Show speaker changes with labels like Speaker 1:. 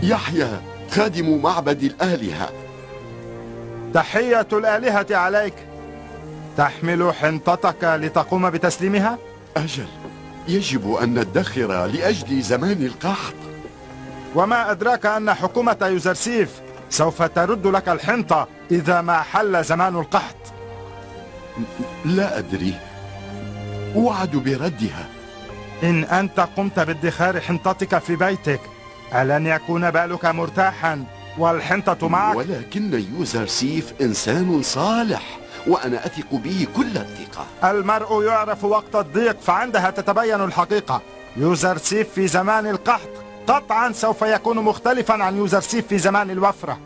Speaker 1: يحيى خادم معبد الآلهة.
Speaker 2: تحية الآلهة عليك. تحمل حنطتك لتقوم بتسليمها؟
Speaker 1: أجل، يجب أن ندخر لأجل زمان القحط.
Speaker 2: وما أدراك أن حكومة يوزرسيف سوف ترد لك الحنطة إذا ما حل زمان القحط؟
Speaker 1: لا أدري، أوعد بردها.
Speaker 2: إن أنت قمت بادخار حنطتك في بيتك، ألن يكون بالك مرتاحا والحنطة معك؟
Speaker 1: ولكن يوزرسيف إنسان صالح وأنا أثق به كل الثقة.
Speaker 2: المرء يعرف وقت الضيق فعندها تتبين الحقيقة. يوزرسيف في زمان القحط قطعا سوف يكون مختلفا عن يوزرسيف في زمان الوفرة.